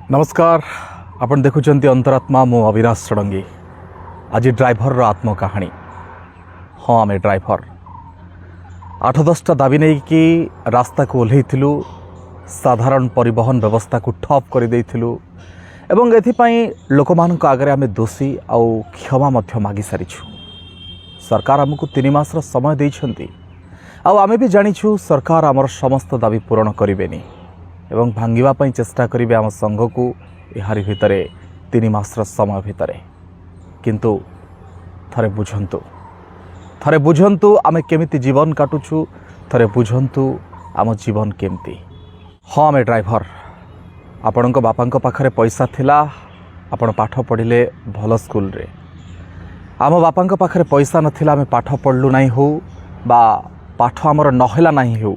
ନମସ୍କାର, ଆପଣ ଦେଖୁଛନ୍ତି ଅନ୍ତରାତ୍ମା। ମୁଁ ଅବିନାଶ ଷଡ଼ଙ୍ଗୀ। ଆଜି ଡ୍ରାଇଭରର ଆତ୍ମକାହାଣୀ। ହଁ, ଆମେ ଡ୍ରାଇଭର 8-10ଟା ଦାବି ନେଇକି ରାସ୍ତାକୁ ଓହ୍ଲେଇଥିଲୁ। ସାଧାରଣ ପରିବହନ ବ୍ୟବସ୍ଥାକୁ ଠପ୍ କରିଦେଇଥିଲୁ ଏବଂ ଏଥିପାଇଁ ଲୋକମାନଙ୍କ ଆଗରେ ଆମେ ଦୋଷୀ ଆଉ କ୍ଷମା ମଧ୍ୟ ମାଗିସାରିଛୁ। ସରକାର ଆମକୁ 3 ମାସର ସମୟ ଦେଇଛନ୍ତି ଆଉ ଆମେ ବି ଜାଣିଛୁ, ସରକାର ଆମର ସମସ୍ତ ଦାବି ପୂରଣ କରିବେନି ଏବଂ ଭାଙ୍ଗିବା ପାଇଁ ଚେଷ୍ଟା କରିବେ ଆମ ସଂଘକୁ ଏହାରି ଭିତରେ, 3 ମାସର ସମୟ ଭିତରେ। କିନ୍ତୁ ଥରେ ବୁଝନ୍ତୁ, ଥରେ ବୁଝନ୍ତୁ ଆମେ କେମିତି ଜୀବନ କାଟୁଛୁ। ଥରେ ବୁଝନ୍ତୁ ଆମ ଜୀବନ କେମିତି। ହଁ, ଆମେ ଡ୍ରାଇଭର। ଆପଣଙ୍କ ବାପାଙ୍କ ପାଖରେ ପଇସା ଥିଲା, ଆପଣ ପାଠ ପଢ଼ିଲେ ଭଲ ସ୍କୁଲରେ। ଆମ ବାପାଙ୍କ ପାଖରେ ପଇସା ନଥିଲା, ଆମେ ପାଠ ପଢ଼ିଲୁ ନାହିଁ ହେଉ ବା ପାଠ ଆମର ନହେଲା ନାହିଁ ହେଉ,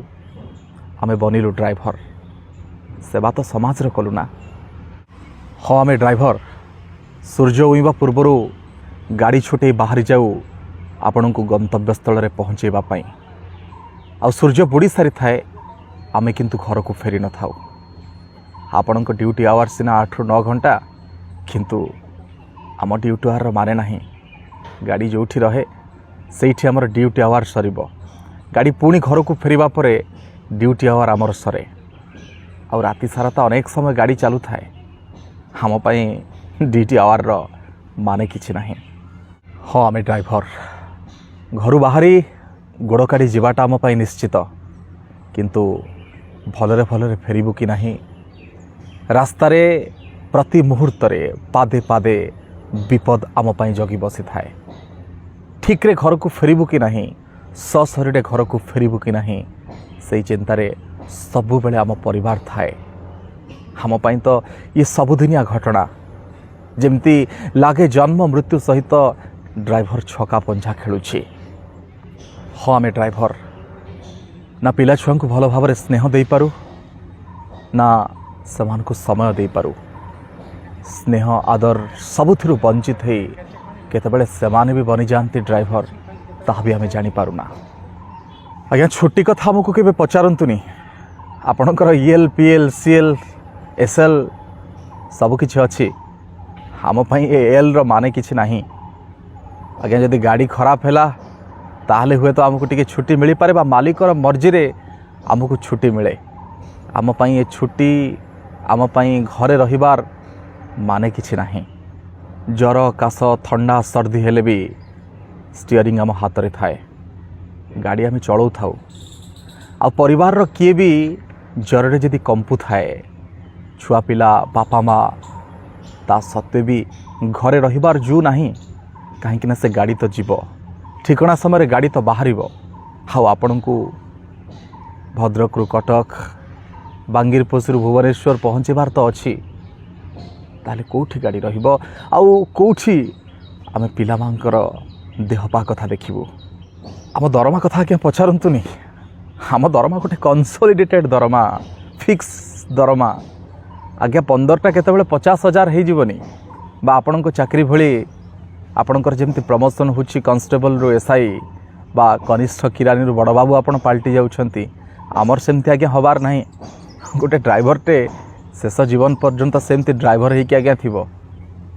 ଆମେ ବନିଲୁ ଡ୍ରାଇଭର। ସେବା ତ ସମାଜର କଲୁ ନା? ହଁ, ଆମେ ଡ୍ରାଇଭର। ସୂର୍ଯ୍ୟ ଉଇଁବା ପୂର୍ବରୁ ଗାଡ଼ି ଛୁଟେଇ ବାହାରି ଯାଉ ଆପଣଙ୍କୁ ଗନ୍ତବ୍ୟସ୍ଥଳରେ ପହଞ୍ଚାଇବା ପାଇଁ। ଆଉ ସୂର୍ଯ୍ୟ ବୁଡ଼ି ସାରିଥାଏ, ଆମେ କିନ୍ତୁ ଘରକୁ ଫେରି ନଥାଉ। ଆପଣଙ୍କ ଡ୍ୟୁଟି ଆୱାର ସିନା 8ରୁ 9 ଘଣ୍ଟା, କିନ୍ତୁ ଆମ ଡ୍ୟୁଟି ଆୱାରର ମାନେ ନାହିଁ। ଗାଡ଼ି ଯେଉଁଠି ରହେ, ସେଇଠି ଆମର ଡ୍ୟୁଟି ଆୱାର ସରିବ। ଗାଡ଼ି ପୁଣି ଘରକୁ ଫେରିବା ପରେ ଡ୍ୟୁଟି ଆୱାର ଆମର ସରେ। ଆଉ ରାତି ସାରା ତ ଅନେକ ସମୟ ଗାଡ଼ି ଚାଲୁଥାଏ। ଆମ ପାଇଁ ଡ୍ୟୁଟି ଆୱାରର ମାନେ କିଛି ନାହିଁ। ହଁ, ଆମେ ଡ୍ରାଇଭର। ଘରୁ ବାହାରି ଗୋଡ଼ କାଢ଼ି ଯିବାଟା ଆମ ପାଇଁ ନିଶ୍ଚିତ, କିନ୍ତୁ ଭଲରେ ଭଲରେ ଫେରିବୁ କି ନାହିଁ, ରାସ୍ତାରେ ପ୍ରତି ମୁହୂର୍ତ୍ତରେ ପାଦେ ପାଦେ ବିପଦ ଆମ ପାଇଁ ଜଗି ବସିଥାଏ। ଠିକ୍ରେ ଘରକୁ ଫେରିବୁ କି ନାହିଁ, ସଶରୀରେ ଘରକୁ ଫେରିବୁ କି ନାହିଁ, ସେଇ ଚିନ୍ତାରେ ସବୁବେଳେ ଆମ ପରିବାର ଥାଏ। ଆମ ପାଇଁ ତ ଇଏ ସବୁଦିନିଆ ଘଟଣା। ଯେମିତି ଲାଗେ ଜନ୍ମ ମୃତ୍ୟୁ ସହିତ ଡ୍ରାଇଭର ଛକା ପଞ୍ଝା ଖେଳୁଛି। ହଁ, ଆମେ ଡ୍ରାଇଭର। ନା ପିଲା ଛୁଆଙ୍କୁ ଭଲ ଭାବରେ ସ୍ନେହ ଦେଇପାରୁ, ନା ସେମାନଙ୍କୁ ସମୟ ଦେଇପାରୁ। ସ୍ନେହ ଆଦର ସବୁଥିରୁ ବଞ୍ଚିତ ହେଇ କେତେବେଳେ ସେମାନେ ବି ବନିଯାଆନ୍ତି ଡ୍ରାଇଭର, ତାହା ବି ଆମେ ଜାଣିପାରୁନା। ଆଜ୍ଞା, ଛୁଟି କଥା ଆମକୁ କେବେ ପଚାରନ୍ତୁନି। ଆପଣଙ୍କର EL, PL, CL, SL ସବୁକିଛି ଅଛି। ଆମ ପାଇଁ ଏ ଏଲ୍ର ମାନେ କିଛି ନାହିଁ ଆଜ୍ଞା। ଯଦି ଗାଡ଼ି ଖରାପ ହେଲା, ତାହେଲେ ହୁଏତ ଆମକୁ ଟିକେ ଛୁଟି ମିଳିପାରେ ବା ମାଲିକର ମର୍ଜିରେ ଆମକୁ ଛୁଟି ମିଳେ। ଆମ ପାଇଁ ଏ ଛୁଟି, ଆମ ପାଇଁ ଘରେ ରହିବାର ମାନେ କିଛି ନାହିଁ। ଜ୍ୱର, କାଶ, ଥଣ୍ଡା, ସର୍ଦ୍ଦି ହେଲେ ବି ଷ୍ଟିୟରିଂ ଆମ ହାତରେ ଥାଏ, ଗାଡ଼ି ଆମେ ଚଳାଉଥାଉ। ଆଉ ପରିବାରର କିଏ ବି ଜ୍ୱରରେ ଯଦି କମ୍ପୁଥାଏ, ଛୁଆ ପିଲା, ବାପା ମା, ତା ସତ୍ତ୍ୱେ ବି ଘରେ ରହିବାର ଜୁ ନାହିଁ। କାହିଁକିନା ସେ ଗାଡ଼ି ତ ଯିବ, ଠିକଣା ସମୟରେ ଗାଡ଼ି ତ ବାହାରିବ ଆଉ ଆପଣଙ୍କୁ ଭଦ୍ରକରୁ କଟକ, ବାଙ୍ଗିରପୋଷିରୁ ଭୁବନେଶ୍ୱର ପହଞ୍ଚିବାର ତ ଅଛି। ତାହେଲେ କେଉଁଠି ଗାଡ଼ି ରହିବ ଆଉ କେଉଁଠି ଆମେ ପିଲାମାନଙ୍କର ଦେହ ପା କଥା ଦେଖିବୁ? ଆମ ଦରମା କଥା ଆଜ୍ଞା ପଚାରନ୍ତୁନି। ଆମ ଦରମା ଗୋଟେ କନସୋଲିଡେଟେଡ଼ ଦରମା, ଫିକ୍ସ ଦରମା ଆଜ୍ଞା। 15ଟା କେତେବେଳେ 50,000 ହେଇଯିବନି ବା ଆପଣଙ୍କ ଚାକିରି ଭଳି ଆପଣଙ୍କର ଯେମିତି ପ୍ରମୋସନ୍ ହେଉଛି, କନଷ୍ଟେବଲରୁ ଏସ୍ଆଇ ବା କନିଷ୍ଠ କିରାନୀରୁ ବଡ଼ ବାବୁ ଆପଣ ପାଲଟି ଯାଉଛନ୍ତି, ଆମର ସେମିତି ଆଜ୍ଞା ହେବାର ନାହିଁ। ଗୋଟେ ଡ୍ରାଇଭରଟେ ଶେଷ ଜୀବନ ପର୍ଯ୍ୟନ୍ତ ସେମିତି ଡ୍ରାଇଭର ହେଇକି ଆଜ୍ଞା ଥିବ।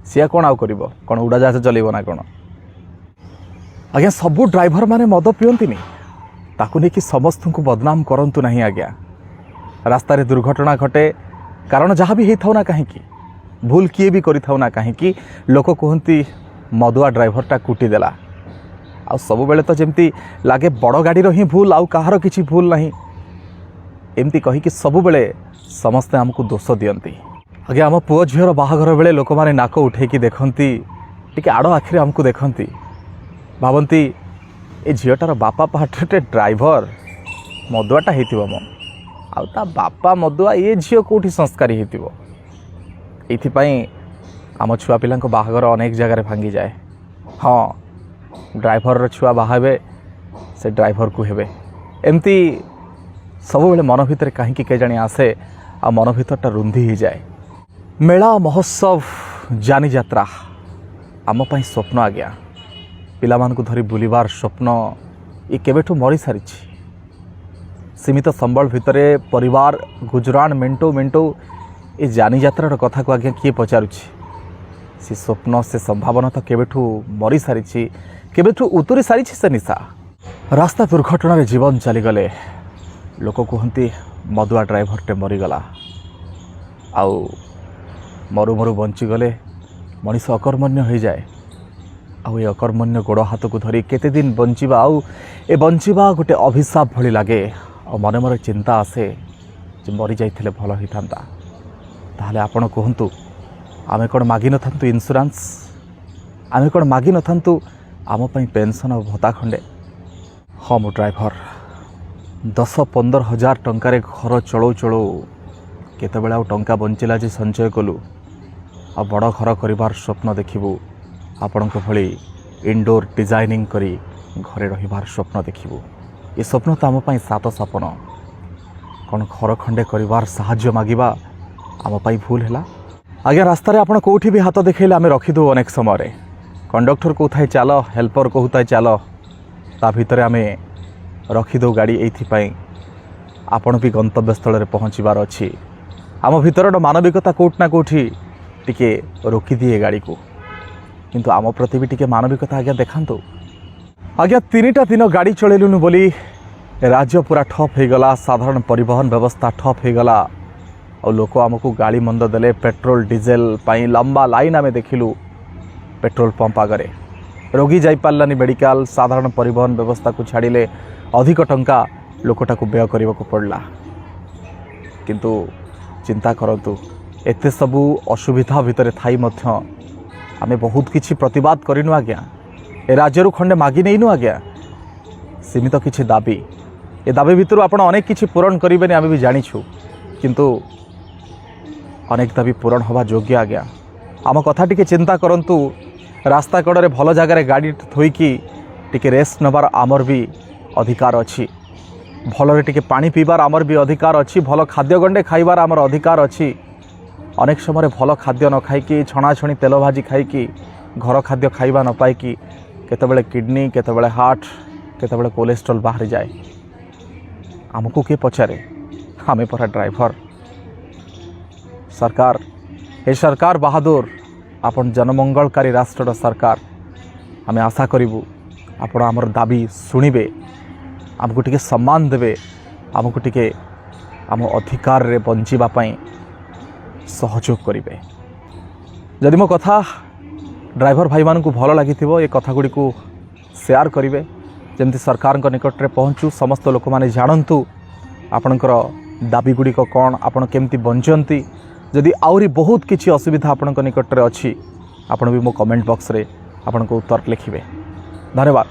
ସିଏ କ'ଣ ଆଉ କରିବ? କ'ଣ ଉଡ଼ାଜାହାଜ ଚଲେଇବ ନା କ'ଣ ଆଜ୍ଞା? ସବୁ ଡ୍ରାଇଭର ମାନେ ମଦ ପିଅନ୍ତିନି, ତାକୁ ନେଇକି ସମସ୍ତଙ୍କୁ ବଦନାମ କରନ୍ତୁ ନାହିଁ ଆଜ୍ଞା। ରାସ୍ତାରେ ଦୁର୍ଘଟଣା ଘଟେ, କାରଣ ଯାହା ବି ହେଇଥାଉ ନା କାହିଁକି, ଭୁଲ କିଏ ବି କରିଥାଉ ନା କାହିଁକି, ଲୋକ କୁହନ୍ତି ମଦୁଆ ଡ୍ରାଇଭରଟା କୁଟି ଦେଲା। ଆଉ ସବୁବେଳେ ତ ଯେମିତି ଲାଗେ ବଡ଼ ଗାଡ଼ିର ହିଁ ଭୁଲ, ଆଉ କାହାର କିଛି ଭୁଲ ନାହିଁ। ଏମିତି କହିକି ସବୁବେଳେ ସମସ୍ତେ ଆମକୁ ଦୋଷ ଦିଅନ୍ତି ଆଜ୍ଞା। ଆମ ପୁଅ ଝିଅର ବାହାଘର ବେଳେ ଲୋକମାନେ ନାକ ଉଠେଇକି ଦେଖନ୍ତି, ଟିକେ ଆଡ଼ ଆଖିରେ ଆମକୁ ଦେଖନ୍ତି। ଭାବନ୍ତି ଏ ଝିଅଟାର ବାପା ପାଠଟେ ଡ୍ରାଇଭର ମଦୁଆଟା ହେଇଥିବ ମ, ଆଉ ତା ବାପା ମଦୁଆ, ଏ ଝିଅ କେଉଁଠି ସଂସ୍କାରୀ ହେଇଥିବ? ଏଇଥିପାଇଁ ଆମ ଛୁଆ ପିଲାଙ୍କ ବାହାଘର ଅନେକ ଜାଗାରେ ଭାଙ୍ଗିଯାଏ। ହଁ, ଡ୍ରାଇଭରର ଛୁଆ ବାହା ହେବେ, ସେ ଡ୍ରାଇଭରକୁ ହେବେ। ଏମିତି ସବୁବେଳେ ମନ ଭିତରେ କାହିଁକି କେଜାଣି ଆସେ ଆଉ ମନ ଭିତରଟା ରୁନ୍ଧି ହେଇଯାଏ। ମେଳା, ମହୋତ୍ସବ, ଯାନିଯାତ୍ରା ଆମ ପାଇଁ ସ୍ୱପ୍ନ ଆଜ୍ଞା। ପିଲାମାନଙ୍କୁ ଧରି ବୁଲିବାର ସ୍ୱପ୍ନ ଏ କେବେଠୁ ମରିସାରିଛି। ସୀମିତ ସମ୍ବଳ ଭିତରେ ପରିବାର ଗୁଜୁରାଣ ମେଣ୍ଟଉ ମେଣ୍ଟଉ ଏ ଯାନିଯାତ୍ରାର କଥାକୁ ଆଜ୍ଞା କିଏ ପଚାରୁଛି? ସେ ସ୍ୱପ୍ନ, ସେ ସମ୍ଭାବନା ତ କେବେଠୁ ମରିସାରିଛି, କେବେଠୁ ଉତୁରି ସାରିଛି ସେ ନିଶା। ରାସ୍ତା ଦୁର୍ଘଟଣାରେ ଜୀବନ ଚାଲିଗଲେ ଲୋକ କୁହନ୍ତି, ମଦୁଆ ଡ୍ରାଇଭରଟେ ମରିଗଲା। ଆଉ ମରୁ ମରୁ ବଞ୍ଚିଗଲେ ମଣିଷ ଅକର୍ମଣ୍ୟ ହୋଇଯାଏ। ଆଉ ଏ ଅକର୍ମଣ୍ୟ ଗୋଡ଼ ହାତକୁ ଧରି କେତେ ଦିନ ବଞ୍ଚିବା? ଆଉ ଏ ବଞ୍ଚିବା ଗୋଟେ ଅଭିଶାପ ଭଳି ଲାଗେ। ଆଉ ମନେ ମନେ ଚିନ୍ତା ଆସେ ଯେ ମରିଯାଇଥିଲେ ଭଲ ହୋଇଥାନ୍ତା। ତାହେଲେ ଆପଣ କୁହନ୍ତୁ, ଆମେ କ'ଣ ମାଗିନଥାନ୍ତୁ ଇନ୍ସୁରାନ୍ସ? ଆମେ କ'ଣ ମାଗିନଥାନ୍ତୁ ଆମ ପାଇଁ ପେନ୍ସନ୍ ଆଉ ଭତ୍ତା ଖଣ୍ଡେ? ହଁ, ମୁଁ ଡ୍ରାଇଭର। 10-15 ହଜାର ଟଙ୍କାରେ ଘର ଚଳଉ ଚଳଉ କେତେବେଳେ ଆଉ ଟଙ୍କା ବଞ୍ଚିଲା ଯେ ସଞ୍ଚୟ କଲୁ ଆଉ ବଡ଼ ଘର କରିବାର ସ୍ୱପ୍ନ ଦେଖିବୁ, ଆପଣଙ୍କ ଭଳି ଇନଡୋର୍ ଡିଜାଇନିଂ କରି ଘରେ ରହିବାର ସ୍ୱପ୍ନ ଦେଖିବୁ? ଏ ସ୍ୱପ୍ନ ତ ଆମ ପାଇଁ ସାତ ସପନ। କ'ଣ ଘର ଖଣ୍ଡେ କରିବାର ସାହାଯ୍ୟ ମାଗିବା ଆମ ପାଇଁ ଭୁଲ ହେଲା ଆଜ୍ଞା? ରାସ୍ତାରେ ଆପଣ କେଉଁଠି ବି ହାତ ଦେଖେଇଲେ ଆମେ ରଖିଦେଉ ଅନେକ ସମୟରେ। କଣ୍ଡକ୍ଟର କହୁଥାଏ ଚାଲ, ହେଲ୍ପର କହୁଥାଏ ଚାଲ, ତା ଭିତରେ ଆମେ ରଖିଦେଉ ଗାଡ଼ି। ଏଇଥିପାଇଁ ଆପଣ ବି ଗନ୍ତବ୍ୟସ୍ଥଳରେ ପହଞ୍ଚିବାର ଅଛି। ଆମ ଭିତରର ମାନବିକତା କେଉଁଠି ନା କେଉଁଠି ଟିକେ ରୋକିଦିଏ ଗାଡ଼ିକୁ। କିନ୍ତୁ ଆମ ପ୍ରତି ବି ଟିକେ ମାନବିକତା ଆଜ୍ଞା ଦେଖାନ୍ତୁ। ଆଜ୍ଞା, 3ଟା ଦିନ ଗାଡ଼ି ଚଳେଇଲୁନୁ ବୋଲି ରାଜ୍ୟ ପୁରା ଠପ୍ ହେଇଗଲା, ସାଧାରଣ ପରିବହନ ବ୍ୟବସ୍ଥା ଠପ୍ ହେଇଗଲା ଆଉ ଲୋକ ଆମକୁ ଗାଳି ମନ୍ଦ ଦେଲେ। ପେଟ୍ରୋଲ ଡିଜେଲ ପାଇଁ ଲମ୍ବା ଲାଇନ୍ ଆମେ ଦେଖିଲୁ ପେଟ୍ରୋଲ ପମ୍ପ ଆଗରେ। ରୋଗୀ ଯାଇପାରିଲାନି ମେଡ଼ିକାଲ। ସାଧାରଣ ପରିବହନ ବ୍ୟବସ୍ଥାକୁ ଛାଡ଼ିଲେ ଅଧିକ ଟଙ୍କା ଲୋକଟାକୁ ବ୍ୟୟ କରିବାକୁ ପଡ଼ିଲା। କିନ୍ତୁ ଚିନ୍ତା କରନ୍ତୁ, ଏତେ ସବୁ ଅସୁବିଧା ଭିତରେ ଥାଇ ମଧ୍ୟ ଆମେ ବହୁତ କିଛି ପ୍ରତିବାଦ କରିନୁ ଆଜ୍ଞା। ଏ ରାଜ୍ୟରୁ ଖଣ୍ଡେ ମାଗି ନେଇନୁ ଆଜ୍ଞା। ସୀମିତ କିଛି ଦାବି। ଏ ଦାବି ଭିତରୁ ଆପଣ ଅନେକ କିଛି ପୂରଣ କରିବେନି, ଆମେ ବି ଜାଣିଛୁ। କିନ୍ତୁ ଅନେକ ଦାବି ପୂରଣ ହେବା ଯୋଗ୍ୟ ଆଜ୍ଞା। ଆମ କଥା ଟିକେ ଚିନ୍ତା କରନ୍ତୁ। ରାସ୍ତା କଡ଼ରେ ଭଲ ଜାଗାରେ ଗାଡ଼ି ଥୋଇକି ଟିକେ ରେଷ୍ଟ ନେବାର ଆମର ବି ଅଧିକାର ଅଛି। ଭଲରେ ଟିକେ ପାଣି ପିଇବାର ଆମର ବି ଅଧିକାର ଅଛି। ଭଲ ଖାଦ୍ୟ ଗଣ୍ଡେ ଖାଇବାର ଆମର ଅଧିକାର ଅଛି। ଅନେକ ସମୟରେ ଭଲ ଖାଦ୍ୟ ନ ଖାଇକି, ଛଣାଛଣି ତେଲ ଭାଜି ଖାଇକି, ଘର ଖାଦ୍ୟ ଖାଇବା ନ ପାଇକି କେତେବେଳେ କିଡ଼ନୀ, କେତେବେଳେ ହାର୍ଟ, କେତେବେଳେ କୋଲେଷ୍ଟ୍ରଲ୍ ବାହାରିଯାଏ। ଆମକୁ କିଏ ପଚାରେ? ଆମେ ପରା ଡ୍ରାଇଭର। ସରକାର, ଏ ସରକାର ବାହାଦୁର, ଆପଣ ଜନମଙ୍ଗଳକାରୀ ରାଷ୍ଟ୍ରର ସରକାର। ଆମେ ଆଶା କରିବୁ ଆପଣ ଆମର ଦାବି ଶୁଣିବେ, ଆମକୁ ଟିକେ ସମ୍ମାନ ଦେବେ, ଆମକୁ ଟିକେ ଆମ ଅଧିକାରରେ ବଞ୍ଚିବା ପାଇଁ ସହଯୋଗ କରିବେ। ଯଦି ମୋ କଥା ଡ୍ରାଇଭର ଭାଇମାନଙ୍କୁ ଭଲ ଲାଗିଥିବ, ଏ କଥା ଗୁଡ଼ିକୁ ସେୟାର କରିବେ, ଯେମିତି ସରକାରଙ୍କ ନିକଟରେ ପହଞ୍ଚୁ, ସମସ୍ତ ଲୋକମାନେ ଜାଣନ୍ତୁ ଆପଣଙ୍କର ଦାବି ଗୁଡ଼ିକ କ'ଣ, ଆପଣ କେମିତି ବଞ୍ଚନ୍ତି। ଯଦି ଆହୁରି ବହୁତ କିଛି ଅସୁବିଧା ଆପଣଙ୍କ ନିକଟରେ ଅଛି, ଆପଣ ବି ମୋ କମେଣ୍ଟ ବକ୍ସରେ ଆପଣଙ୍କ ଉତ୍ତର ଲେଖିବେ। ଧନ୍ୟବାଦ।